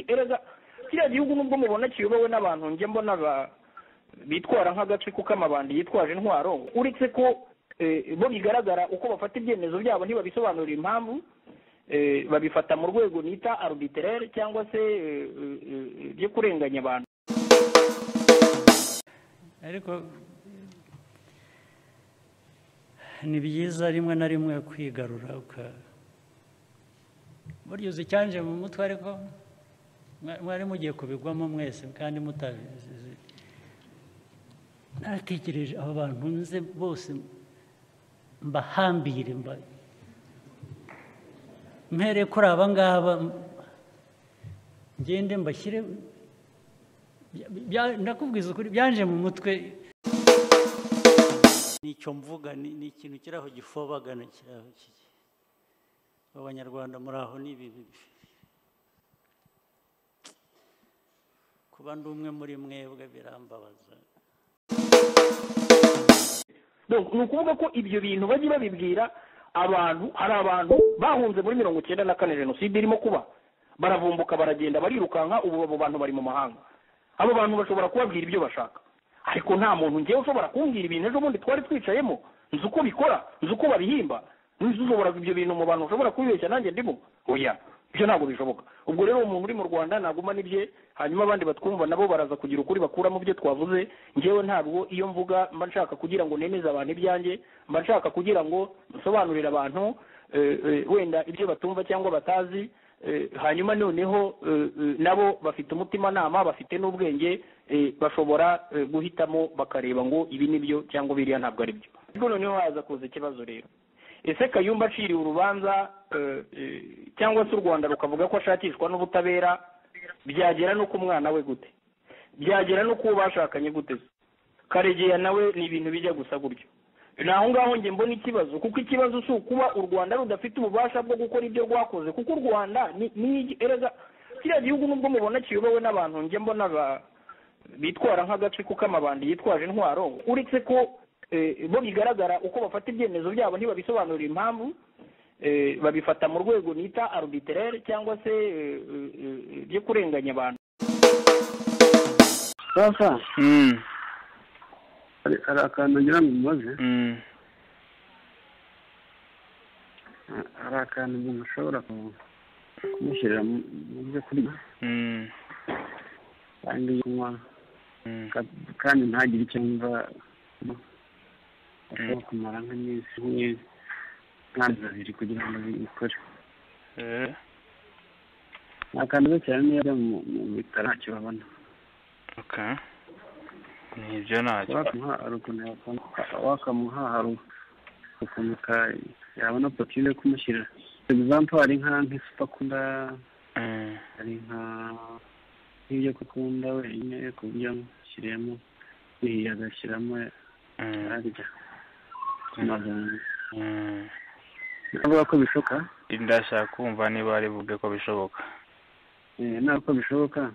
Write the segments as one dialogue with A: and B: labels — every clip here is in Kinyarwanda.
A: Erega kiriya gihugu nubwo mubona kiyobowe n'abantu njye mbona bitwara nk'agatsiko k'amabandi yitwaje intwaro, uretse ko bo bigaragara uko bafata ibyemezo byabo ntibabisobanurira impamvu, babifata mu rwego nita arbitraire cyangwa se byo kurenganya abantu.
B: Ariko ni byiza rimwe na rimwe kwigarura burya uzi cyanje mu mutwe, ariko mwari mugiye kubigwamo mwese kandi mutabizi. Naratekereje abo bantu nze bose mbahambire, mpere kuri aba ngaba ngende mbashyire, ndakubwiza ukuri byanje mu mutwe. Nicyo mvuga ni ikintu kiraho gifobagana kiraho kiki. Abanyarwanda muri aho ni ibintu kuba ndi umwe muri mwebwe birambabaza.
A: Ni ukuvuga ko ibyo bintu bajye babibwira abantu. Hari abantu bahunze muri 94 jenoside irimo kuba, baravumbuka baragenda barirukanka, ubu abo bantu bari mu mahanga. Abo bantu bashobora kubabwira ibyo bashaka, ariko nta muntu ngewe ushobora kumbwira ibintu ejo bundi twari twicayemo, nzi uko bikora, nzi uko babihimba, nzi ushobora ibyo bintu mu bantu ushobora kubibeshya nanjye ndimo. Oya, ibyo ntabwo bishoboka. Ubwo rero umuntu uri mu Rwanda naguma n'ibye, hanyuma abandi batwumva nabo baraza kugira ukuri bakura mu byo twavuze. Ngewe ntabwo iyo mvuga mba nshaka kugira ngo nemeze abantu ibyanjye, mba nshaka kugira ngo nsobanurire abantu wenda ibyo batumva cyangwa batazi, hanyuma noneho nabo bafite umutimanama, bafite n'ubwenge, bashobora guhitamo bakareba ngo ibi nibyo cyangwa biriya ntabwo ari byo. Ubwo noneho haza kuza ikibazo rero, ese Kayumba aciriwe urubanza cyangwa se u Rwanda rukavuga ko ashakishwa n'ubutabera, byagera no ku mwana we gute? Byagera no ku bashakanye gute? Karegeya nawe ni ibintu bijya gusa gutyo. Naho ngaho nge mbona ikibazo, kuko ikibazo si ukuba u Rwanda rudafite ububasha bwo gukora ibyo rwakoze, kuko u Rwanda ni erega kiriya gihugu nubwo mubona kiyobowe n'abantu njye mbona bitwara nk'agatsiko k'amabandi yitwaje intwaro, uretse ko bo bigaragara uko bafata ibyemezo byabo ntibabisobanurira impamvu, babifata mu rwego nita arbitraire cyangwa se byo kurenganya abantu.
C: Sasa hari akantu ngira ngo mubaze. Hari akantu umuntu ashobora kumushyirira mu byo kurya kandi kunywa kandi ntagire icyo yumva, ashobora kumara nk'iminsi nk'amezi abiri kugira ngo bikore. Ni akantu gato cyane, niyo ajya mu bitaro ntacyo babona.
D: Nibyo ntacyo
C: wakamuha, hari ukuntu yabona poroteyine yo kumushyirira. Example, hari nk'isupu akunda, hari nk'ibyo akunda wenyine, ku buryo amushyiriyemo bihiye agashyiramo ararya. Avuga ko bishoboka.
D: Ndashaka kumva niba ari buvuge ko bishoboka.
C: Ntabwo bishoboka.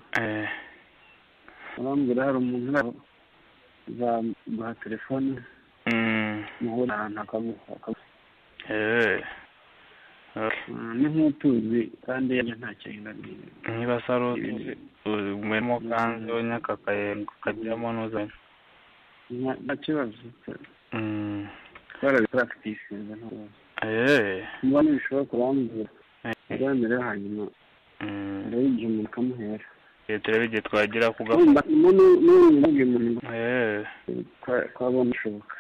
C: Arambwira hari umuntu uzaguha telefone muhura ahantu akamuha. Ni nk'utuzi kandi ntacyo ingana.
D: Niba se ari utuzi umwemo kandi nyakakayengo kajyamo n'uzanye.
C: Nta kibazo. Twarabipracticinze nta kibazo. Niba ntibishoboka urambwira. Urambwira hanyuma urebe igihe umuntu akamuhera.
D: Turebe igihe twagira ku
C: twabona bishoboka.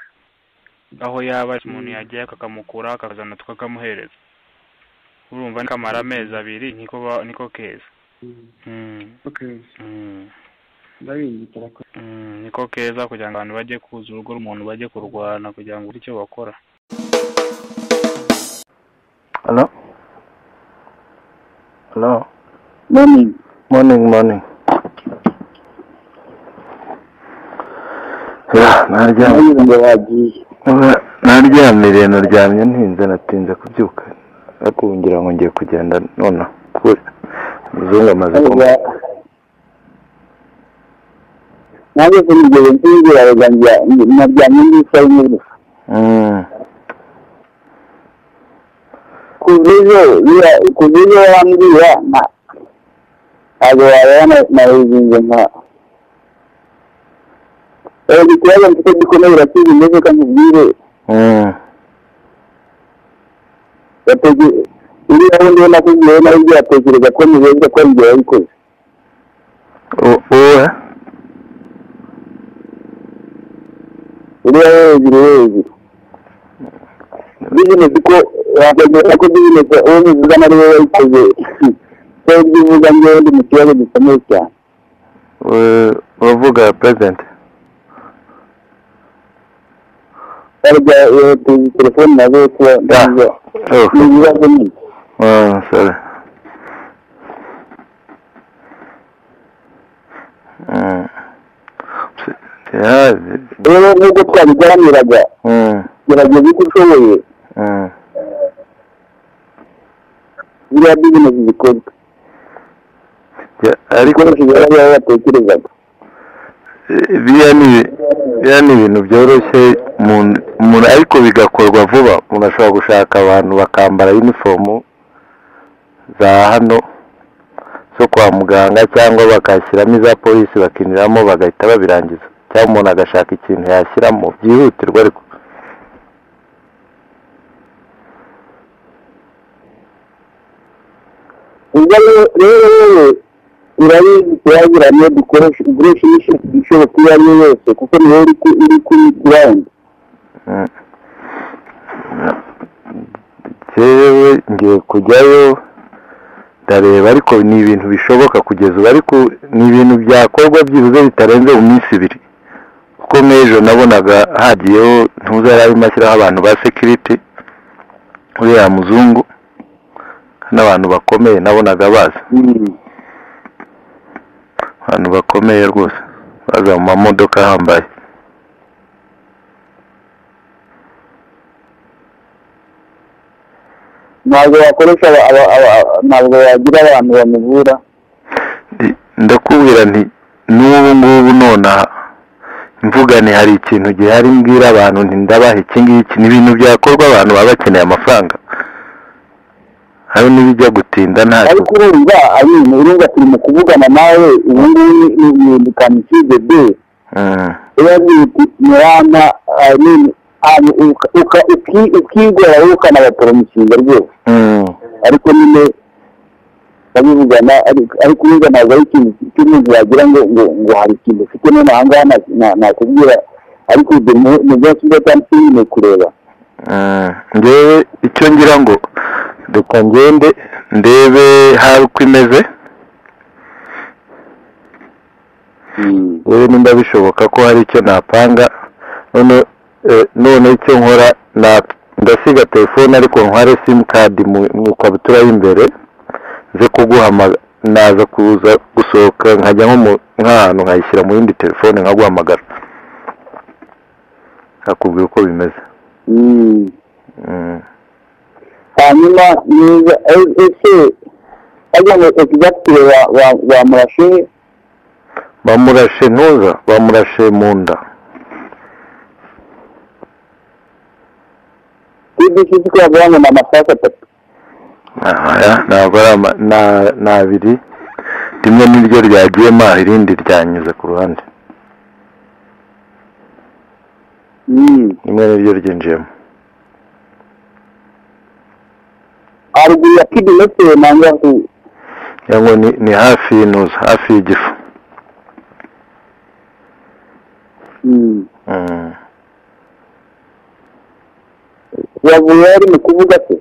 D: Aho yaba umuntu yagiye akakamukura akazana tukakamuhereza, urumva kamara amezi abiri niko keza. Niko keza kugira ngo abantu bajye kuza urugo rw'umuntu, bajye kurwana kugira ngo icyo bakora.
E: Hello? Hello?
F: Morning.
E: Morning, morning. Naryamiriye, naryamye ntinze, natinze kubyuka, ariko ubu ngira ngo ngiye kugenda nonaha. Umuzungu amaze kumva.
F: Nanjye sinigeze nsinzira, naryamye n'isaha imwe gusa. Kuva ejo wambwira Ntabwo waba nayizinze nka ikibazo mfite gikomeye urakizi mbese ka nkubwire. Uriya wundi we nakubwiye nawe ibyo yatekereza ko ni beza ko ari ibyo yabikoze.
E: Uwe?
F: Uriya wo hejuru. Bizinesi ko wakwemera ko bizinesi uwo muvugana ari we wayikoze. So ibyo uvuga njyewe ndi mu kibazo gikomeye cyane.
E: Uravuga president?
F: Arya telefone nazo kuba ni ibibazo nyine.
E: Sorry.
F: Rero nk'uko twabiganiraga gerageza uko ushoboye biriya bizinesi zikozwe
E: ariko
F: biriya batekerezaga
E: biriya ni ibintu byoroshye umuntu ariko bigakorwa vuba. Umuntu ashobora gushaka abantu bakambara uniform za hano zo kwa muganga cyangwa bakashyiramo iza polisi bakinjiramo bagahita babirangiza, cyangwa umuntu agashaka ikintu yashyiramo byihutirwa. Ariko
F: ubwo rero urabizi turagiranye dukoresha ishoboka iyo ari yo yose kuko niwe uri kuri ground.
E: Jewe ngiye kujyayo ndareba, ariko ni ibintu bishoboka kugeza ubu, ariko ni ibintu byakorwa byibuze bitarenze mu minsi ibiri, kuko nk'ejo nabonaga hagiyeho ntuzari arimo ashyiraho abantu ba security uriya muzungu n'abantu bakomeye nabonaga baza, abantu bakomeye rwose baza mu mamodoka ahambaye.
F: Ntabwo wakoresha ntabwo wagira abantu bamuvura.
E: Ndakubwira nti n'ubu ngubu nonaha mvuga ni hari ikintu gihari mbwira abantu nti ndabaha iki ngiki, ni ibintu byakorwa abantu baba bakeneye amafaranga, hari n'ibijya gutinda ntacyo.
F: Ariko urumva urumva turi mu kuvugana nawe ubu ngubu ni kamusize be murana ukigora wowe ukanabaporomisinga rwose. Ariko nyine babivugana, ariko urumva ntabwo ari ikintu cy'umuntu wagira ngo ngo hari ikintu ufite none aha ngaha nakubwira, ariko ibyo mu byatsi cyangwa nyine kureba.
E: Ngewe icyo ngira ngo reka ngende ndebe hari uko imeze, rero nimba bishoboka ko hari icyo napanga. None icyo nkora ndasiga telefone ariko ntware simukadi mu ikabutura y'imbere nze kuguhamagara, naza kuza gusohoka nkajya nk'ahantu nkayishyira mu yindi telefone nkaguhamagara nkakubwira uko bimeze.
F: Hanyuma niba ese ajya ngo exactly bamurashe
E: bamurashe ntuza bamurashe mu nda. Ntabwo ari ni abiri, rimwe niryo ryagiyemo irindi ryanyuze ku ruhande, rimwe niryo ryinjiyemo.
F: Haruguru ya kidney nanga
E: cyangwa ni hafi y'intuza, hafi y'igifu.
F: Yavuye ari mu kuvuga se?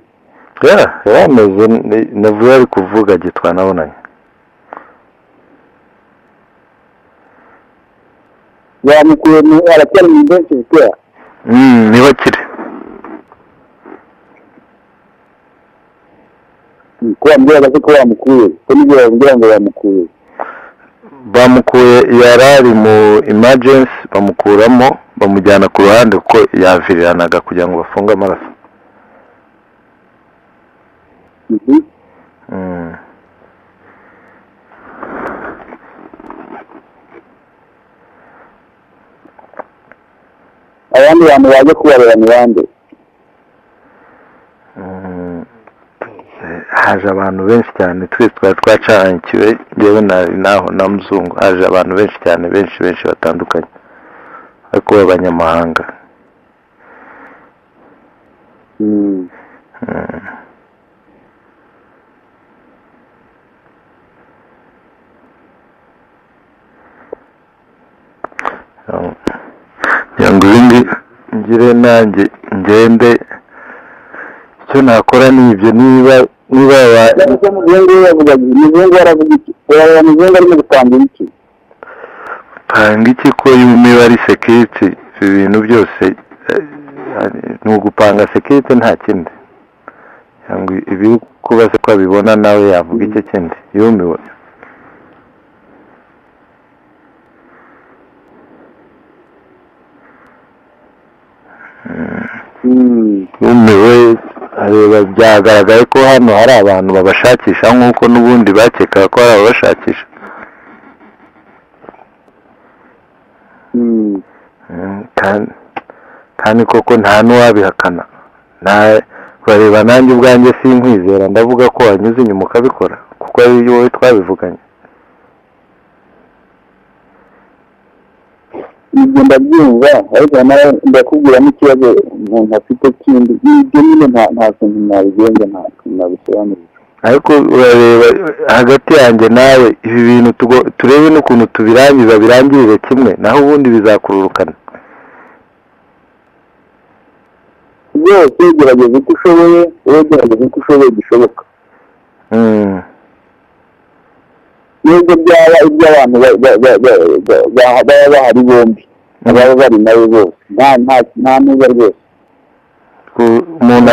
E: Yarameze navuye ari kuvuga gitwa nabonanye.
F: Yamukuye mu aracyari mu intensive care.
E: Niho akiri.
F: Ko bambwiraga ko bamukuye, ko nibyo bambwira ngo bamukuye.
E: Bamukuye yarari mu emergency, bamukuramo bamujyana ku ruhande kuko yaviriranaga kugira ngo bafunge amaraso.
F: Abandi bantu baje kubareba ni bande?
E: Haje abantu benshi cyane, twese twari twacangiwe, njyewe naho na muzungu, haje abantu benshi cyane, benshi benshi batandukanye, ariko b'abanyamahanga. Ngo ibindi ngire nanjye ngende, icyo nakora ni ibyo. Niba panga iki ko yumiwe ari security, ibintu byose ni ugupanga security, nta kindi. Ibi kuba se ko abibona nawe yavuga icyo kindi, yumiwe. Yumiwe areba, byagaragaye ko hano hari abantu babashakisha nk'uko n'ubundi bakekaga ko hari ababashakisha. Kandi koko nta n'uwabihakana. Bareba nanjye ubwanjye sinkwizera, ndavuga ko wanyuze inyuma ukabikora, kuko ari wowe twabivuganye.
F: Ibyo ndabyumva, ariko nawe ndakubwira n'ikibazo umuntu afite kindi. Ibyo nyine nta kintu nabigenza, nta kintu nabisobanurira.
E: Ariko urareba hagati yanjye nawe ibi bintu turebe n'ukuntu tubirangiza, birangirire kimwe, naho ubundi bizakururukana.
F: Byose gerageza uko ushoboye, wowe gerageza uko ushoboye gishoboka. Nubwo byaba iby'abantu baba bahari bombi, ababa bari nawe bose, nta ntuza rwose.
E: Umuntu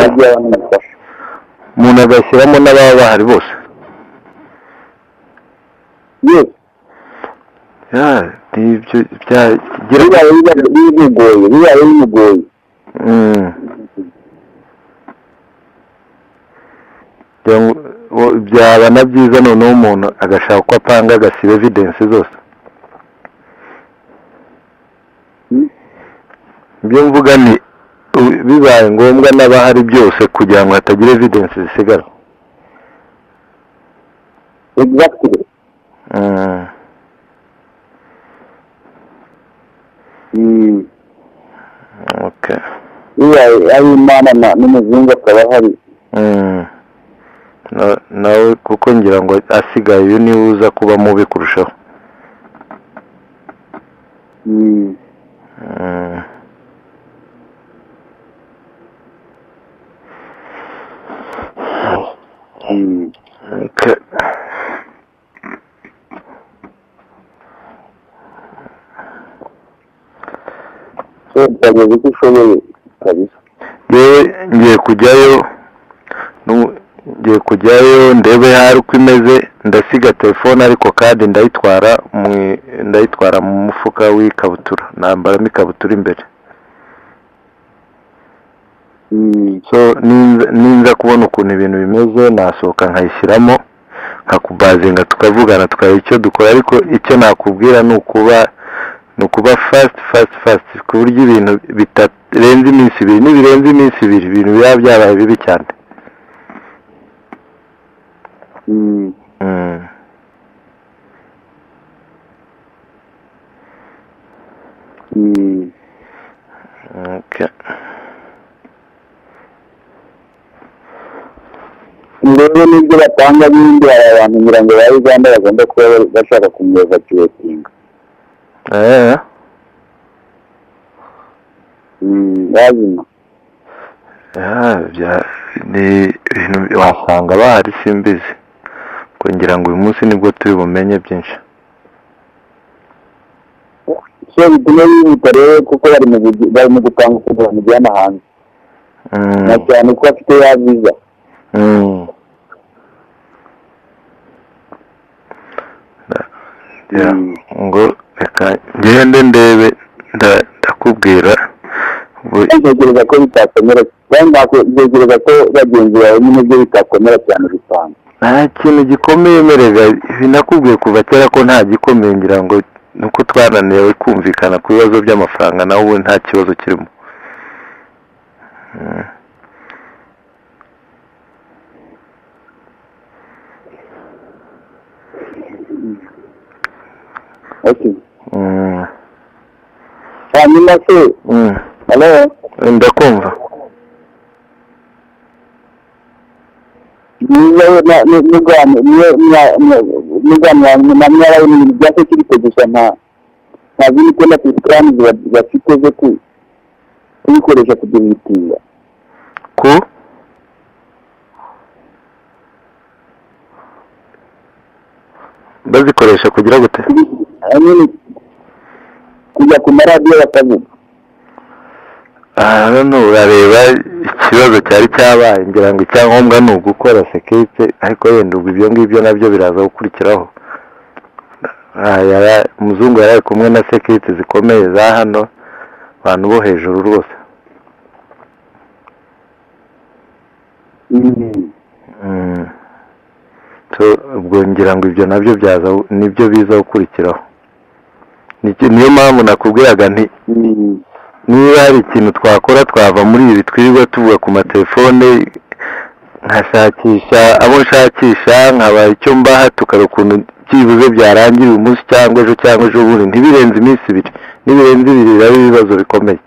E: agashyiramo n'ababa bahari bose.
F: Bibaye bimugoye.
E: Byaba na byiza noneho umuntu agashaka uko apanga, agasiba evidence zose. Ibyo mvuga ni bibaye ngombwa n'abahari byose kugira ngo hatagira evidence zisigara.
F: Exactly.
E: Okay.
F: Bibaye ari Imana n'umuzungu akaba ahari.
E: Nawe kuko ngira ngo asigaye uyu niwe uza kuba mubi kurushaho. Okay.
F: Gerageza uko ushoboye kabisa.
E: Ngiye kujyayo, ngiye kujyayo ndebe hari uko imeze, ndasiga telefone ariko kandi ndayitwara mu mufuka w'ikabutura, nambaramo ikabutura imbere. So ninza kubona ukuntu ibintu bimeze nasohoka nkayishyiramo, nkakubazinga tukavugana tukareba icyo dukora. Ariko icyo nakubwira ni ukuba fast fast fast, ku buryo ibintu bitarenze iminsi ibiri. Nibirenze iminsi ibiri ibintu biba byabaye bibi cyane. Okay.
F: Rero n'ibyo batanga bindi, hari abantu ngira ngo ba Uganda bagomba kuba bashaka kumwevacuatinga. Lazima.
E: Ni ibintu wasanga bahari simbizi, ngira ngo uyu munsi nibwo turi bumenye byinshi.
F: So bitume bihuta rero, kuko bari mu gupanga ukuntu bamujyana hanze, na cyane ko afite ya visa.
E: Ngo reka ngende ndebe, ndakubwira.
F: Ntekereza ko bitakomera, ntekereza ko bagenzi bawe nyine byo bitakomera cyane bitanga.
E: Nta kintu gikomeye merega, nakubwiye kuva kera ko nta gikomeye, ngira ngo nuko twananiwe kumvikana ku bibazo by'amafaranga, nawe ubu nta kibazo kirimo.
F: Okay. Hanyuma se hello,
E: ndakumva.
F: Niba ibintu bya sekirite gusa, nta zindi kubona porogaramu bafite zo kubikoresha kugira ibitinda
E: ku bazikoresha kugira gute?
F: Kujya ku maradiyo bakavuga.
E: Hano urareba ikibazo cyari cyabaye, ngira ngo icyangombwa ni ugukora sekirite, ariko yenda ubwo ibyo ngibyo nabyo biraza gukurikiraho. Umuzungu yari ari kumwe na sekirite zikomeye za hano, abantu bo hejuru rwose. Ubwo ngira ngo ibyo nabyo byaza nibyo biza gukurikiraho. Niyo mpamvu nakubwiraga nti niba hari ikintu twakora twava muri ibi twirirwa tuvuga ku matelefone, nkashakisha abo nshakisha, nkaba icyo mbaha, tukareba ukuntu byibuze byarangira uyu munsi cyangwa ejo cyangwa ejo bundi, ntibirenze iminsi ibiri. Nibirenze ibiri biraba ibibazo bikomeye.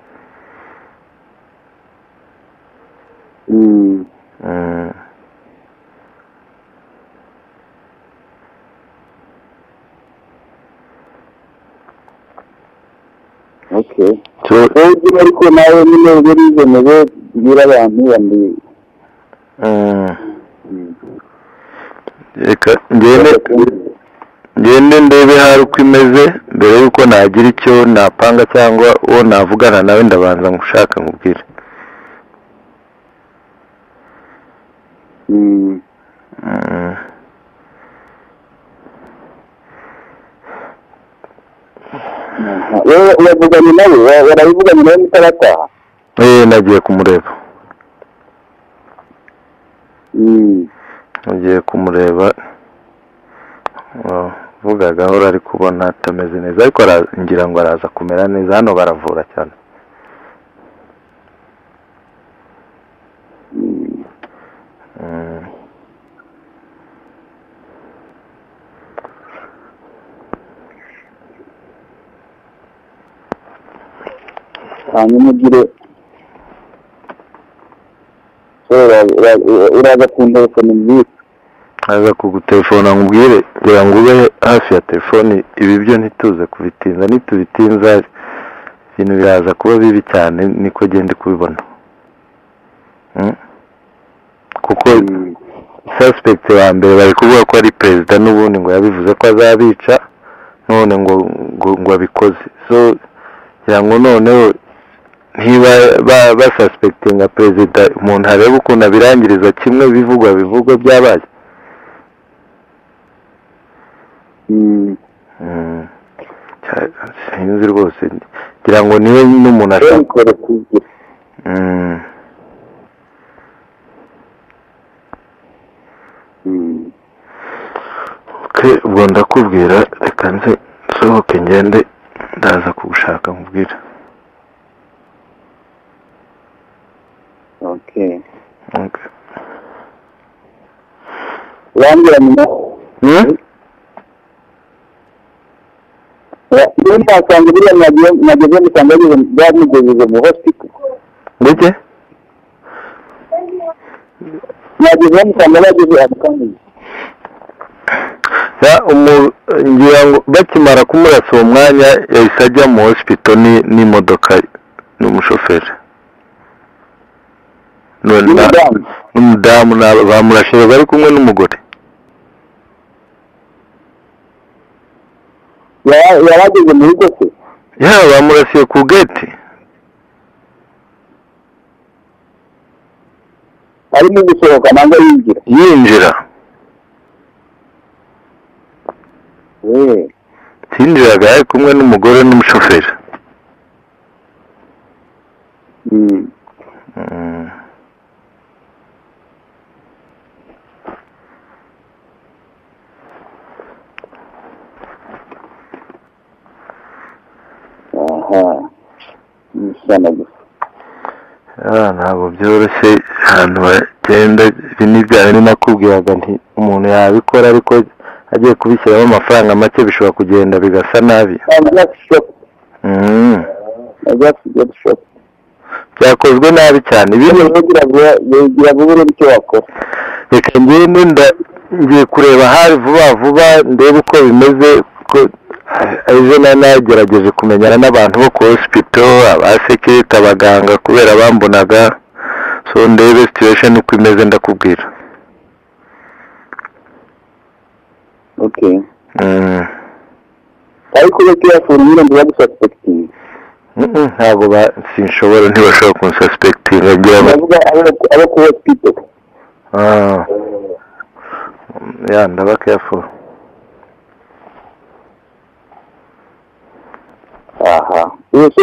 F: Okay. Ariko nawe nyine urizemewe bwira abantu bandi.
E: Reka ngende ndebe hari uko imeze mbere yuko nagira icyo napanga cyangwa uwo navugana nawe, ndabanza ngushaka nkubwire.
F: Wavuganye nawe, warabivuganye nawe mutarataha?
E: Nagiye kumureba. Nagiye kumureba, vuga gahoro, ari kubona atameze neza, ariko ngira ngo araza kumera neza. Hano baravura cyane.
F: Hanyuma ugire uraza kuntelefona mbwira.
E: Aza kugutelefona nkubwire, kugira ngo ube hafi ya telefoni. Ibi byo ntituze kubitinza, nitubitinza ibintu biraza kuba bibi cyane, niko gende kubibona. Kuko suspect wa mbere bari kuvuga ko ari perezida, n'ubundi ngo yabivuze ko azabica, none ngo ngo abikoze. So ngira ngo noneho niba basuspectinga perezida, umuntu arebe ukuntu abirangiriza kimwe, bivugwa byabaye. Sinzi rwose, ngira ngo niwe n'umuntu ashaka. Okay, ubwo ndakubwira, reka nze nsohoke ngende, ndaza kugushaka nkubwira.
F: Okay. Urambwira nyuma? Ndasanga buriya mwageze musanga bamugejeje mu hospital.
E: Ndetse?
F: Mwageze musanga bageze aho.
E: Ngira ngo bakimara kumurasa uwo mwanya yahise ajya mu hospital n'imodoka n'umushoferi n'umudamu, bamurashe bari kumwe n'umugore.
F: Yarageze mu rugo se?
E: Bamurasiye ku gate.
F: Arimo gusohoka nangwa yinjira?
E: Yinjira. Yinjiraga ari kumwe n'umugore n'umushoferi. Ntabwo byoroshye ahantu bagenda. Ibi ni bya bindi nakubwiraga nti umuntu yabikora, ariko Agiye kubishyiramo amafaranga make bishobora kugenda bigasa nabi. Byakozwe nabi cyane. Reka ngende ngiye kureba hari vuba vuba ndebe uko bimeze, ko ejo nagerageje kumenyana n'abantu bo ku hospital, abasekirite, abaganga, kubera bambonaga. So ndebe situation uko imeze ndakubwira.
F: Okay. Ariko careful nyine ntibagususpecting.
E: Ntabwo sinshobora, ntibashobora kunsuspectinga.
F: Ndavuga abo ku hospital.
E: Ya ndaba careful.
F: Aha. So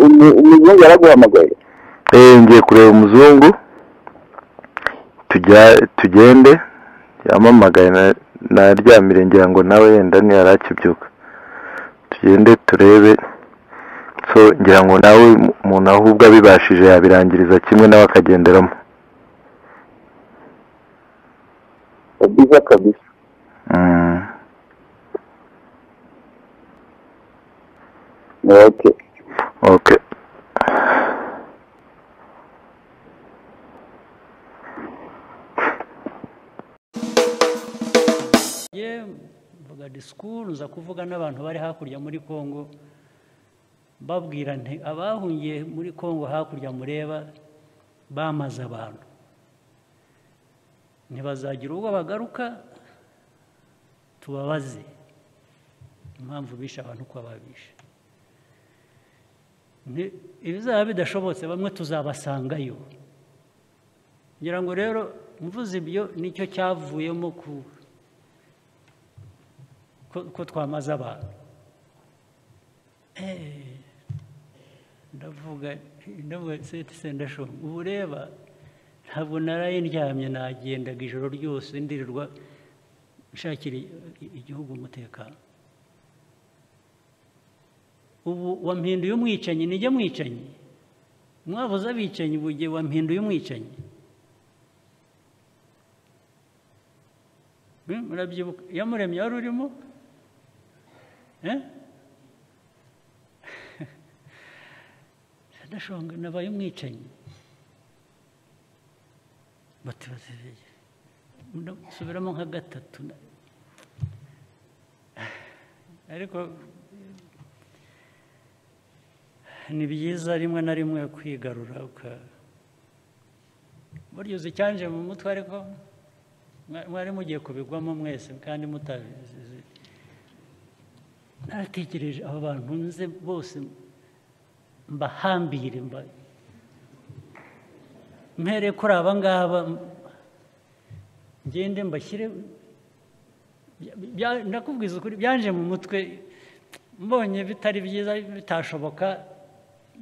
F: umuzungu yaraguhamagaye?
E: Ngiye kureba umuzungu, tugende. Yamamagaye naryamire ngira ngo nawe yenda ntiyarakibyuka. Tugende turebe. So ngira ngo nawe umuntu ahubwo abibashije yabirangiriza kimwe nawe akagenderamo.
F: Kabisa kabisa. Okay.
E: Okay.
B: Mvuga disikuru nza kuvuga n'abantu bari hakurya muri Kongo, babwira nti abahungiye muri Kongo hakurya mureba bamaze abantu, ntibazagira ubwo bagaruka tubabaze impamvu bishe abantu uko babishe. Ibizaba bidashobotse bamwe tuzabasangayo. Ngira ngo rero mvuze ibyo nicyo cyavuyemo ko twamaze abantu. Ndavuga seti sendashonga ubu reba ntabwo naraye ndyamye, nagendaga ijoro ryose ndirirwa nshakira igihugu umutekano. Ubu wampinduye umwicanyi, nijye mwicanyi? Mwavuze abicanyi, bugiye wampinduye umwicanyi. Murabyibuka Iyamuremye wari urimo? Ndashonga nabaye umwicanyi. Subiramo nka gatatu. Ariko ni byiza rimwe na rimwe kwigarura, burya uzi icyanje mu mutwe, ariko mwari mugiye kubigwamo mwese kandi mutabizi. Naratekereje abo bantu nze bose mbahambire, mpere kuri aba ngaba ngende mbashyire. Ndakubwiza ukuri byanje mu mutwe, mbonye bitari byiza bitashoboka,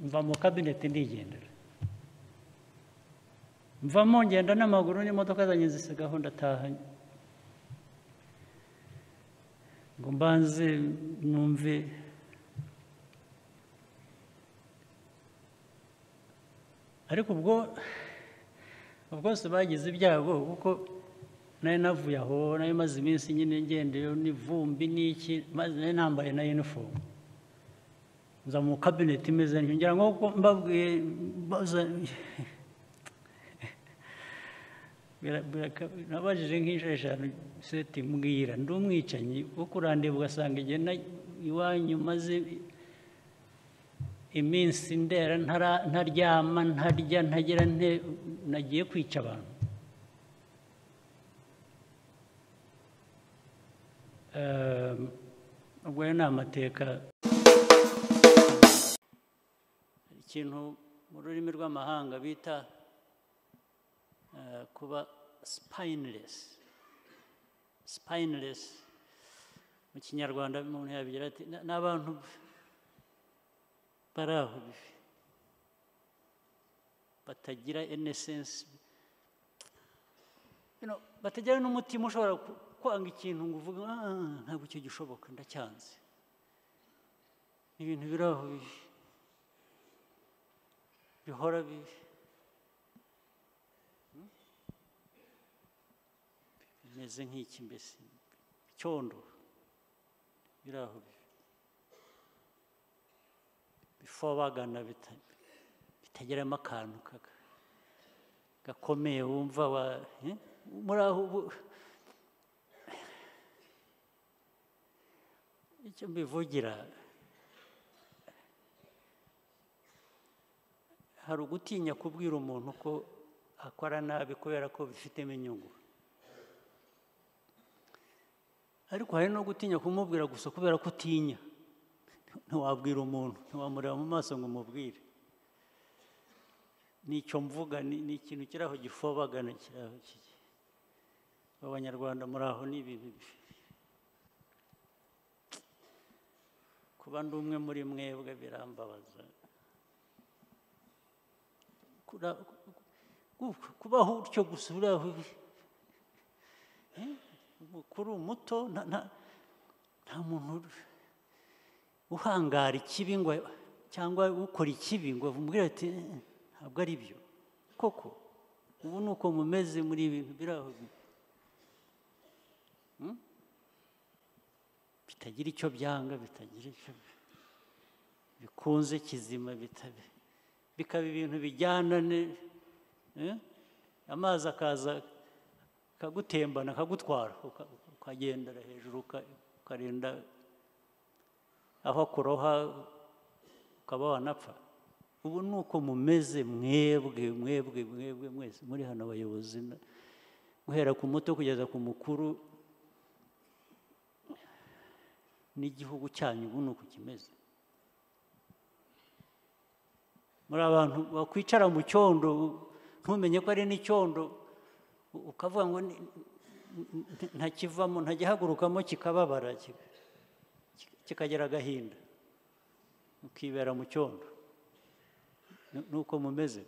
B: mva mu kabineti ndigendera. Mvamo ngenda n'amaguru n'imodoka zanjye zisigaho, ndataha ngo mbanze numve. Ariko ubwo bwose bagize ibyago, kuko nari navuye aho, nari maze iminsi nyine ngendeyo n'ivumbi n'iki, maze nari nambaye na uniform, nza mu kabineti imeze ntyo, ngira ngo mbabwiye nabajije nk'inshuro eshanu seti mbwira ndi umwicanyi wo kurandeba, ugasanga igihe iwanyu maze iminsi ndera ntaryama ntarya ntagira nte, nagiye kwica abantu. Ubwo rero ni amateka. Ikintu mu rurimi rw'amahanga bita kuba spineless. Spineless mu Kinyarwanda umuntu yabigira ati n'abantu bari aho batagira any sense, batagira n'umutima ushobora kwanga ikintu ngo uvuge ntabwo icyo gishoboka ndacyanze. Ibintu biri aho bihora Bimeze nk'iki mbese icyondo biraho bifobagana bitageramo akantu gakomeye wumva muri aho icyo mbivugira hari ugutinya kubwira umuntu ko akora nabi kubera ko bifitemo inyungu, ariko hari no gutinya kumubwira gusa kubera ko utinya. Ntiwabwira umuntu, ntiwamureba mu maso ngo umubwire. Nicyo mvuga ni ikintu kiri aho gifobagana kiri aho. Abanyarwanda muri aho ni ibintu kuba ndi umwe muri mwebwe birambabaza. Kubaho utyo gusa uraho umukuru muto nta muntu uhangara ikibi ngo cyangwa ukora ikibi ngo umubwire ati ntabwo ari byo koko. Ubu ni uko mumeze muri ibintu biraho bitagira icyo byanga, bitagira icyo bikunze kizima, bikaba ibintu bijyana amazi akaza akagutembana akagutwara ukagendera hejuru ukarinda aho kuroha ukaba wanapfa. Ubu ni uko mumeze mwebwe mwebwe mwebwe mwese muri hano abayobozi, guhera ku muto kugeza ku mukuru n'igihugu cyanyu ubu ni uko kimeze. Muri abantu bakwicara mu cyondo ntumenye ko ari n'icyondo, ukavuga ngo ntakivamo ntagihagurukamo, kikababara kikagira agahinda, ukibera mu cyondo. Nuko mumeze.